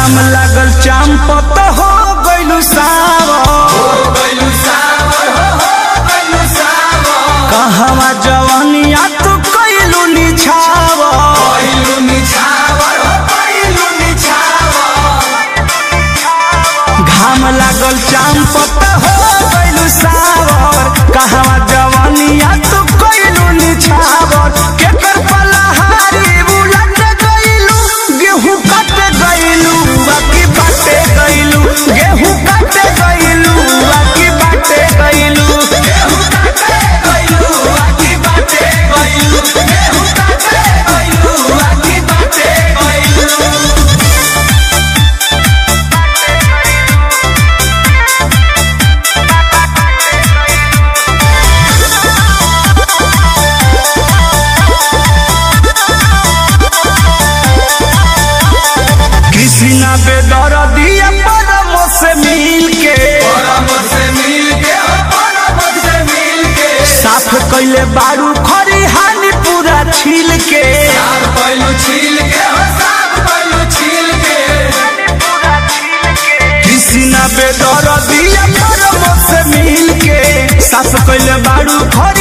घाम लागल चांपत हो गइलू सावर, कहवा जवनिया तू कइलू निछावर। घाम लागल चांपत हो गइलू सावर, कहवा जवनिया तू कइलू निछावर। केकर पलहारी बुलट गइलू, गेहूं काट गइलू बाकी बाटे गइलू, गेहूं काट गइलू बाकी बाटे गइलू, गेहूं काटे गइलू बाकी बाटे गइलू, गेहूं काटे गइलू बाकी बाटे गइलू। कृष्णा बेदरदिया परम से मिल के, साफ कैले बारू खरिहानी पूरा छील के, कृष्णा बेदरदिया परम से मिल के, साफ कैले बारू खरी